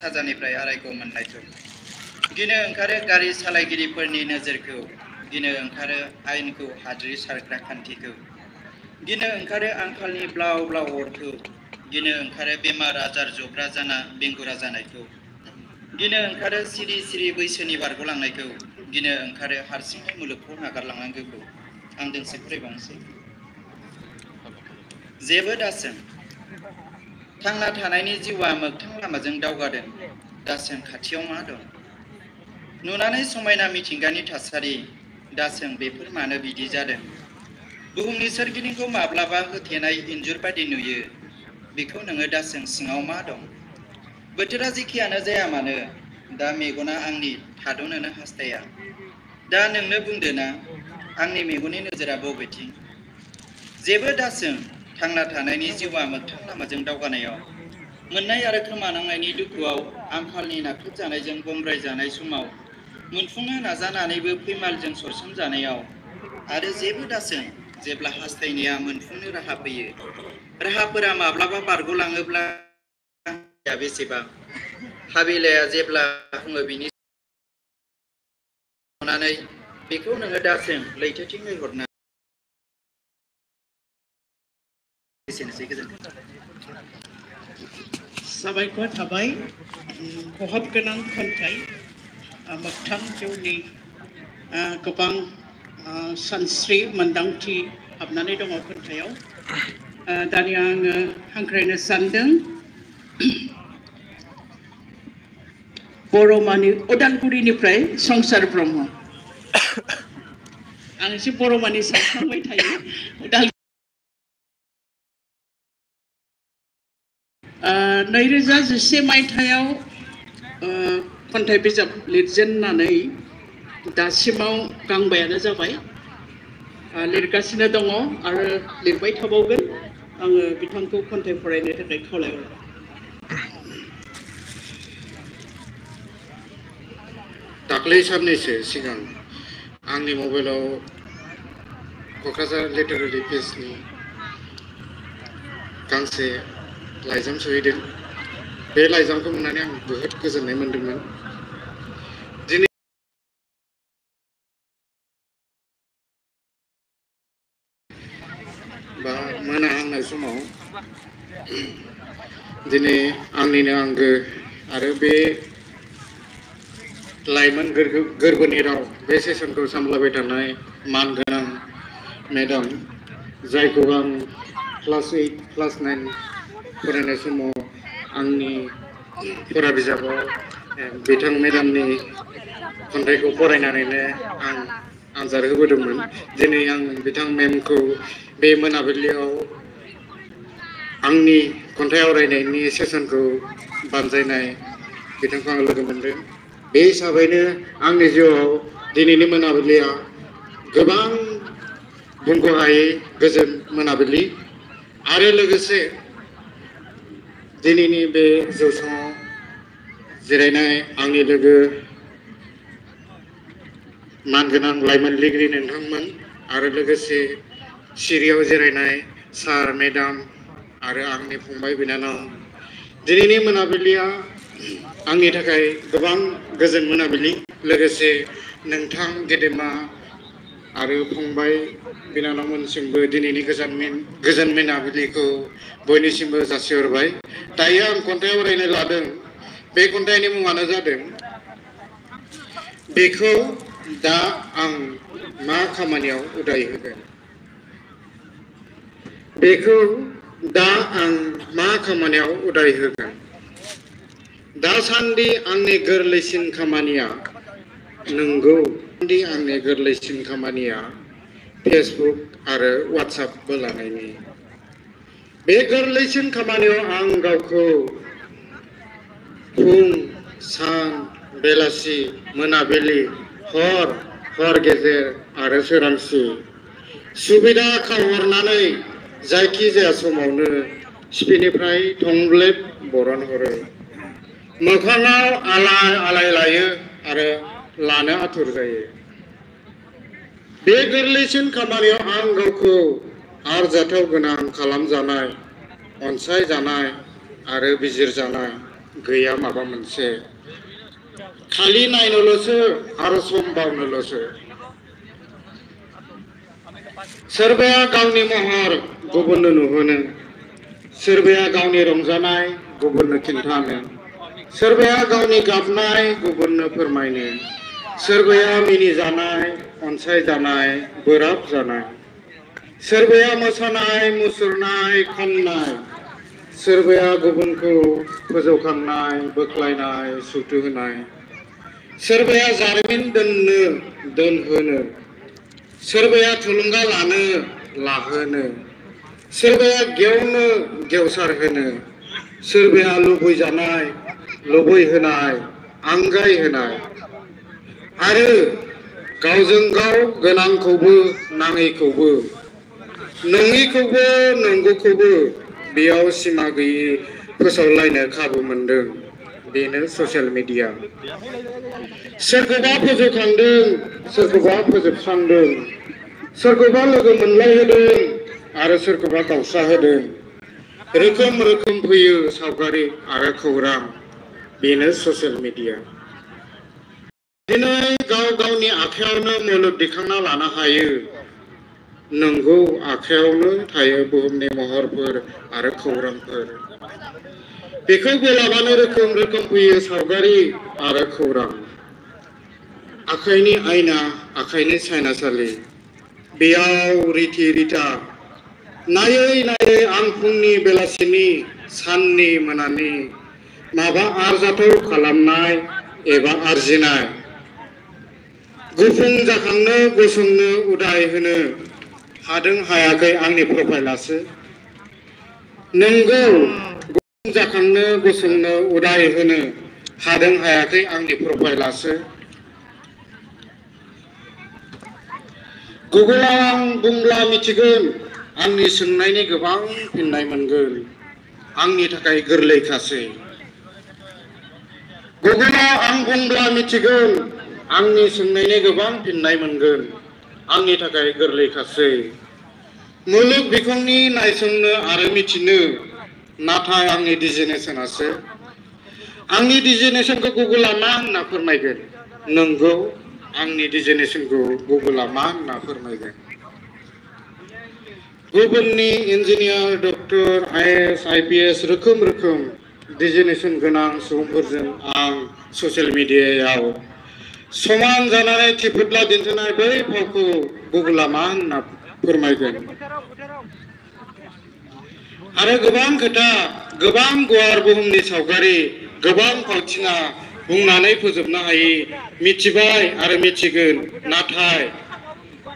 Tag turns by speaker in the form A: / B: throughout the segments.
A: साजानिफ्राय आरायग' मोननायखौ गिनो ओंखारो गारि सालायगिरिफोरनि नोजोरखौ गिनो ओंखारो आयेनखौ हाद्रि सारग्रा खान्थिखौ गिनो ओंखारो आंखालनि ब्लाव ब्लाव अरखौ गिनो ओंखारो बेमार आजार जब्रा जाना बेंगुरा जानायखौ गिनो ओंखारो सिरि सिरि बैसोनि बारग'लांनायखौ गिनो ओंखारो हारसिङै मुलुगखौ नागारलांनांगौखौ आं दोंसे फरायबावनोसै जेबो दासों थांना थानायनि जिउआ मोगथां लामाजों दावगादों दासों खाथियाव मा दं नुनानै समायना मिथिंगानि थासारि दासों बेफोर मानो बिदि जादों बुहुमनि सोरगिदिंखौ माब्लाबा होथेनाय इन्जुर बादि नुयो बेखौ नोङो दासों सिङाव मा दं बोथोरा जेखियानो जाया मानो दा मेगना आंनि थाद'नोनो हास्थाया दा नोंनो बुंदो ना आंनि मेगननि नोजोरा बबेथिं जेबो दासों थांना थानायनि जिउआ मोगथां लामाजों दावगानायाव मोननाय आरो खोमानांनायनि दुखुआव आंखालनि नाख्रेब जानायजों बमब्राय जानाय समाव मोनफुंनो नाजानानैबो फैमालजों सरसन जानायाव आरो जेबो दासों जेब्ला हास्थायनाया मोनफुंनो राहा फैयो राहाफोरा माब्लाबा बारग'लाङोब्ला बेसेबां हाबिलाया जेब्ला बुङो बिनि नुनानै बेखौ नोङो दासों लैथोथिं हरना एसेनोसै गोजोन्थों
B: साबायखर थाबाय खहाब गोनां खन्थाइ मोगथां जिउनि गोबां सानस्रि मोन्दांथि हाबनानै दङ खन्थाइयाव दानिया आङो हांख्रायनो सानदों बर'मानि उदालगुरिनिफ्राय संसार ब्रह्म आं एसे बर'मानि सानफ्लांबाय थायो उदालगुरि 2011 मायथाइयाव खन्थाइ बिजाब लिरजेननानै दासिमाव गांबायानो जाबाय लिरगासिनो दङ आरो लिरबाय थाबावगोन आङो बिथांखौ खन्थाइ फरायनो थाखाय खावलायहरबाय
C: दाख्लै साननैसो सिगां आंनि मबाइलाव क'क्राझार लिटारेरि पेजनि गांसे लाइजाम सहैदों बे लाइजामखौ मोननानै आं जोबोद गोजोननाय मोन्दोंमोन दिनै बा मोनाहांनाय समाव दिनै आंनिनो आंगो आरो बे लाइमोन गोरबोनि राव बे सेसनखौ सामलायबाय थानाय मानगोनां मेडाम जायखौ आं क्लास 8 क्लास 9 फरायनाय समाव आंनि फरा बिजाबाव बिथां मेडामनि खन्थाइखौ फरायनानैनो आं आनजाद होबोदोंमोन दिनै आं बिथां मेमखौ बे मोनाबिलियाव आंनि खन्थाइ आवरायनायनि सेसनखौ बानजायनाय बिथांखौ आं लोगो मोनदों बे हिसाबैनो आंनि जिउआव दिनैनि मोनाबिलिया गोबां बुंनो हायै गोजोन मोनाबिलि आरो लोगोसे दिनैनि बे जौसाङाव जिरायनाय आंनि लोगो मानगोनां लाइमोन लिगिरि नोंथांमोन आरो लोगोसे सिरियाव जिरायनाय सार मेडाम आरो आंनि फंबाय बिनानाव दिनैनि मोनाबिलिया आंनि थाखाय गोबां गोजोन मोनाबिलि लोगोसे नोंथां गेदेमा आरो फंबाय बिनानावमोनसिमबो दिनैनि गोजोन मोनाबिलिखौ बयनिसिमबो जासिहरबाय दायो आं खन्थाइ आवरायनो लादों बे खन्थाइनि मुङानो जादों बेखौ दा आं मा खामानियाव उदाय होगोन बेखौ दा आं मा खामानियाव उदाय होगोन दासान्दि आंनि गोरलैसिन खामानिया नंगौ आंनि गोरलैसिन खामानिया फेसबुक आरो वाट्सएप बोलानायनि बे गोरलैसिन खामानियाव आं गावखौ फुं सान बेलासि मोनाबिलि हर गेजेर आरो सोरांसि सुबिदा खावहरनानै जायखिजाया समावनो सिपिनिफ्राय थंब्लेट बरनहरो मोखाङाव आलाय लायो आरो लानो आथुर जायो बे गोरलैसिन खामानियाव आं गावखौ आरजाथाव गोनां खालामजानाय अनसायजानाय आरो बिजिरजानाय गैया माबा मोनसे खालि नायनोल'सो आरो सम बावनोल'सो सोरबाया गावनि महर गुबुननो नुहोनो सोरबाया गावनि रंजानाय गुबुननो खिन्थानो सोरबाया गावनि गाबनाय गुबुननो फोरमायनो सोरबाया मिनिजानाय अनसायजानाय बोराब जानाय सोरबाया मोसानाय मुसुरनाय खननाय सोरबाया गुबुनखौ फोजौखांनाय बोख्लायनाय सुथु होनाय सोरबाया जारिमिन दोनहोनो सोरबाया थुलुंगा लानो लाहोनो सोरबाया गेवनो गेवसार होनो सोरबाया लुबैजानाय लुबैहोनाय आंगाय होनाय आरो गावजों गाव गोनांखौबो नाङैखौबो नङैखौबो नंगौखौबो बेयाव सिमा गैयै फोसावलायनो खाबु मोनदों बेनो ससियेल मिडिया सोरखौबा फोजौखांदों सोरखौबा फोजोबस्रांदों सोरखौबा लोगो मोनलायहोदों आरो सोरखौबा गावस्राहोदों रोखोम रोखोम फैयो सावगारि आरो खौरां बेनो ससियेल मिडिया दिनै गाव गावनि आखायावनो मुलुग दिखांना लानो हायो नंगौ आखायावनो थायो बुहुमनि महरफोर आरो खौरांफोर बेखौ बोलाबानो रोखोम रोखोम फैयो सावगारि आरो खौरां आखाइनि आयना आखाइनि सायनासालि बेयाव रिथि रिथा नायै नायै आं फुंनि बेलासिनि साननि मोनानि माबा आरजाथाव खालामनाय एबा आरजिनाय गुफुं जाखांनो गसंनो उदाय होनो हादों हायाखै आंनि प्रफाइलासो नंगौ गुफुं जाखांनो गसंनो उदाय होनो हादों हायाखै आंनि प्रफाइलासो गुगोलाव आं बुंब्ला मिथिगोन आंनि सोंनायनि गोबां फिननाय मोनगोन आंनि थाखाय गोरलैखासै गुगोलाव आं बुंब्ला मिथिगोन आंनि सोंनायनि गोबां फिननाय मोनगोन आंनि थाखाय गोरलैखासै मुलुग बिखंनि नायसंनो आरो मिथिनो नाथाय आंनि डिजिनेसनासो आंनि डिजिनेसनखौ गुगोला मा होनना फोरमायगोन नंगौ आंनि डिजिनेसनखौ गुगोला मा होनना फोरमायगोन गुबुननि इन्जिनियार डक्टर आइएएस आइपिएस रोखोम रोखोम डिजिनेसन गोनां सुबुंफोरजों आं ससियेल मिडियायाव समान जानानै थिफुदला दिन्थिनाय बै फावखौ गुगोला मा होनना फोरमायगोन आरो गोबां खोथा गोबां गुवार बुहुमनि सावगारि गोबां फावथिना बुंनानै फोजोबनो हायै मिथिबाय आरो मिथिगोन नाथाय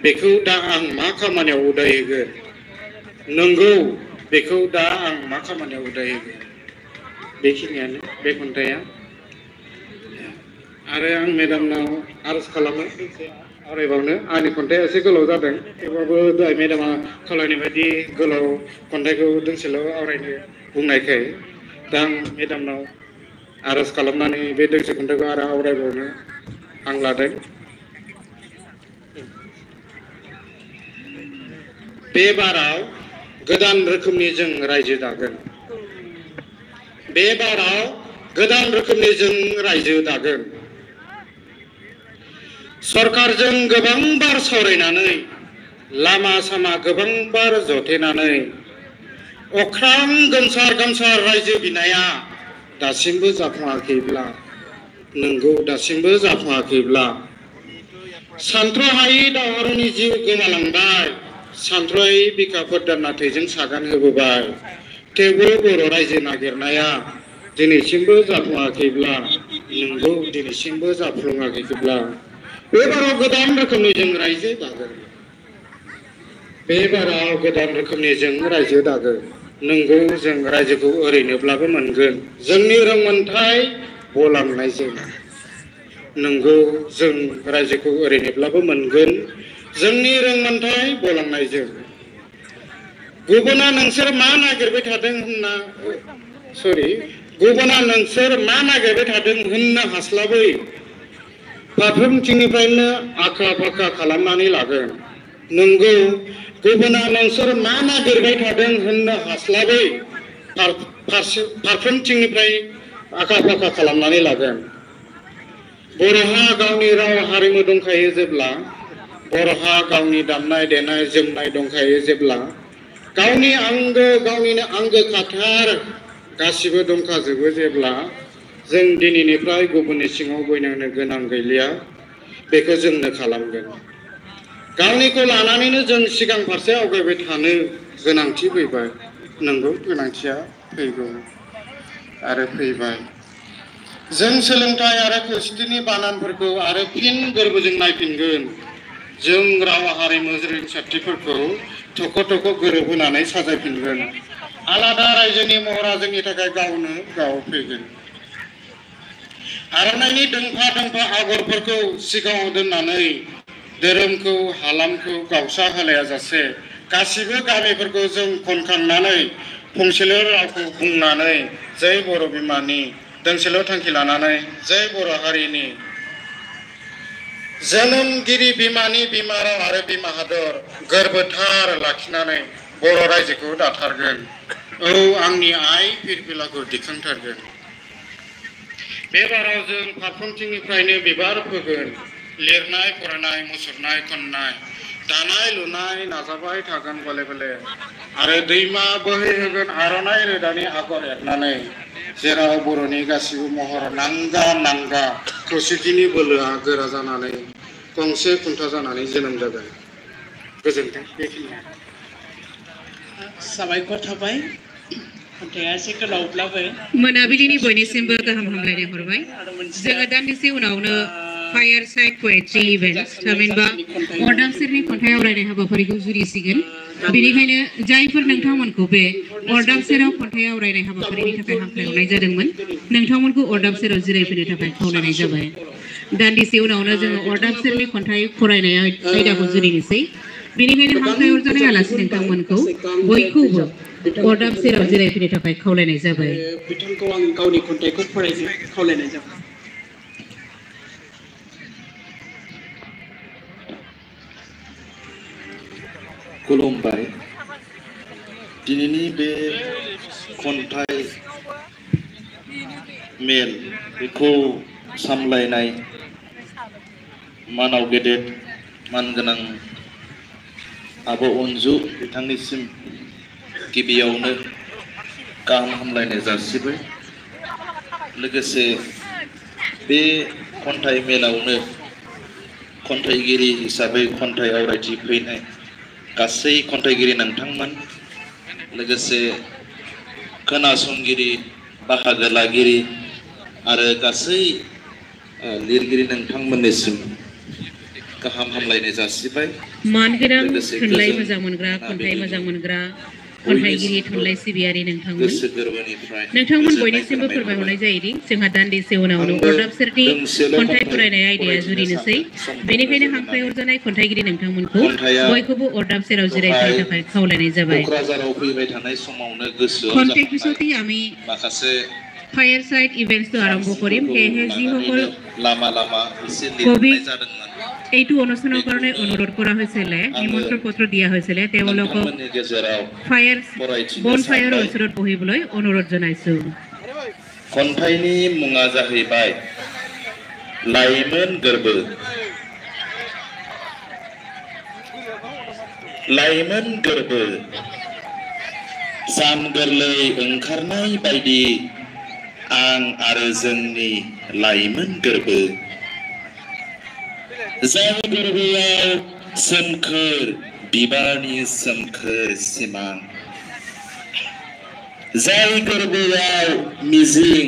C: बेखौ दा आं मा खामानियाव उदाय होगोन नंगौ बेखौ दा आं मा खामानियाव उदाय होगोन बेखिनियानो बे खन्थाइया आरो आं मेडामनाव आरज खालामो आवरायबावनो आंनि खन्थाइया एसे गोलाव जादों थेवबाबो दहाय मेडामा खावलायनाय बायदि गोलाव खन्थाइखौ दोंसेल' आवरायनो बुंनायखाय दा आं मेडामनाव आरज खालामनानै बे दोंसे खन्थाइखौ आरो आवरायबावनो आं लादों बे बाराव गोदान रोखोमनि जों रायजो दागोन बे बाराव गोदान रोखोमनि जों रायजो दागोन सरकारजों गोबां बार सावरायनानै लामा सामा गोबां बार जथेनानै अख्रां गोमसार गोमसार रायजो बिनाया दासिमबो जाफुङाखैब्ला नंगौ दासिमबो जाफुङाखैब्ला सानथ्र'हायै दावहारुनि जिउ गोमालांबाय सानथ्र'हायै बिखाफोर दानना थैजों सागान होबोबाय थेवबो बर' रायजो नागिरनाया दिनैसिमबो जाफुङाखैब्ला नंगौ दिनैसिमबो जाफुङाखैब्ला बे बाराव गोदान रोखोमनि जों रायजो दागोन बे बाराव गोदान रोखोमनि जों रायजो दागोन नंगौ जों रायजोखौ ओरैनोब्लाबो मोनगोन जोंनि रोंमोनथाय बलांनायजों नंगौ जों रायजोखौ ओरैनोब्लाबो मोनगोन जोंनि रोंमोनथाय बलांनायजों गुबुना नोंसोर मा नागिरबाय थादों होनना गुबुना नोंसोर मा नागिरबाय थादों होननो हास्लाबै फारफ्रोमथिंनिफ्रायनो आखा फाखा खालामनानै लागोन नंगौ गुबुना नोंसोर मा नागिरबाय थादों होननो हास्लाबै फारफ्रोमथिंनिफ्राय आखा फाखा खालामनानै लागोन बर'हा गावनि राव हारिमु दंखायो जेब्ला बर'हा गावनि दामनाय देनाय जोमनाय दंखायो जेब्ला गावनिनो आंगो खाथार गासिबो दंखाजोबो जेब्ला जों दिनैनिफ्राय गुबुननि सिङाव गयनांनो गोनां गैलिया बेखौ जोंनो खालामगोन गावनिखौ लानानैनो जों सिगां फारसे आवगायबाय थानो गोनांथि फैबाय नंगौ गोनांथिया फैगौ आरो फैबाय जों सोलोंथाइ आरो खौसेथिनि बानानफोरखौ आरो फिन गोरबोजों नायफिनगोन जों राव हारिमु रिंसारथिफोरखौ थख' थख' गोरोबहोनानै साजायफिनगोन आलादा रायजोनि महरा जोंनि थाखाय गावनो गाव फैगोन आर'नाइनि दोंफा दोंफा आगरफोरखौ सिगाङाव दोननानै धोरोमखौ हालामखौ गावसा होलायाजासे गासिबो गामिफोरखौ जों खनखांनानै फंसेल' रावखौ बुंनानै जै बर' बिमानि दोंसेल' थांखि लानानै जै बर' हारिनि जोनोमगिरि बिमानि बिमा राव आरो बिमा हादर गोरबोथार लाखिनानै बर' रायजोखौ दाथारगोन औ आंनि आइ फिरफिलाखौ दिखांथारगोन बे बाराव जों फारफ्रोमथिंनिफ्रायनो बिबार फोगोन लिरनाय फरायनाय मुसुरनाय खननाय दानाय लुनाय नाजाबाय थागोन गले गले आरो दैमा बोहैहोगोन आर'नाइ रोदानि आगर एरनानै जेराव बर'नि गासिबो महर नांगा नांगा खौसेथिनि बोलोआ गोरा जानानै गंसे खुन्था जानानै जोनोम जागोन गोजोन्थों बेखिनियानो
B: साबायखर थाबाय खन्थाइया एसे गोलावब्लाबो
D: मोनाबिलिनि बयनिसिमबो गाहाम हामलायनाय हरबाय जोङो दान्दिसे उनावनो फायार साइड पोएट्रि इभेन्ट थामहिनबा अरदाबसेरनि खन्थाइ आवरायनाय हाबाफारिखौ जुरिसिगोन बेनिखायनो जायफोर नोंथांमोनखौ बे अरदाबसेराव खन्थाइ आवरायनाय हाबाफारिनि थाखाय हांख्रायहरनाय जादोंमोन नोंथांमोनखौ अरदाबसेराव जिरायफैनो थाखाय खावलायनाय जाबाय दान्दिसे उनावनो जोङो अरदाबसेरनि खन्थाइ फरायनाय आयदाखौ जुरिनोसै बेनिखायनो हांख्रायहरजानाय आलासि नोंथांमोनखौ बयखौबो अरदाबसेराव जिरायफैनो थाखाय खावलायनाय जाबाय
B: बिथांखौ आं गावनि खन्थाइखौ फरायनो खावलायनाय जाबाय
E: खुलुमबाय दिनैनि बे खन्थाइ मेल बेखौ सामलायनाय मानाव गेदेर मानगोनां आब' अनजु बिथांनिसिम गिबियावनो गाहाम हामलायनाय जासिबाय लोगोसे बे खन्थाइ मेलावनो खन्थाइगिरि हिसाबै खन्थाइ आवरायथि फैनाय गासै खन्थाइगिरि नोंथांमोन लोगोसे खोनासंगिरि बाहागो लागिरि आरो गासै लिरगिरि नोंथांमोननिसिम गाहाम हामलायनाय जासिबाय
D: मानगोनां थुनलाइ मोजां मोनग्रा खन्थाइ मोजां मोनग्रा खन्थाइगिरि थुनलाइ सिबियारि नोंथांमोन बयनिसिमबो फोरमायहरनाय जायोदि जोंहा दान्दिसे उनावनो अरदाबसेरनि खन्थाइ फरायनाय आयदाया जुरिनोसै बेनिखायनो हांख्रायहरजानाय खन्थाइगिरि नोंथांमोनखौ बयखौबो अरदाबसेराव जिरायफैनो थाखाय खावलायनाय जाबाय খন্তেক পিছতে আমি ফায়ার সাইড ইভেন্টটো আৰম্ভ কৰিম সেয়েহে যিসকল এইটো অনুষ্ঠানৰ কাৰণে অনুৰোধ কৰা হৈছিল নিমন্ত্ৰণ পত্ৰ দিয়া হৈছিল তেওঁলোকক বন ফায়াৰ অঞ্চলত বহিবলৈ অনুৰোধ জনাইছো
E: खन्थाइनि मुङा जाहैबाय लाइमोन गोरबो लाइमोन गोरबो सान गोरलै ओंखारनाय बायदि आं आरो जोंनि लाइमोन गोरबो जाय गोरबोआव सोमखोर बिबारनि सोमखोर सिमां जाय गोरबोआव मिजिं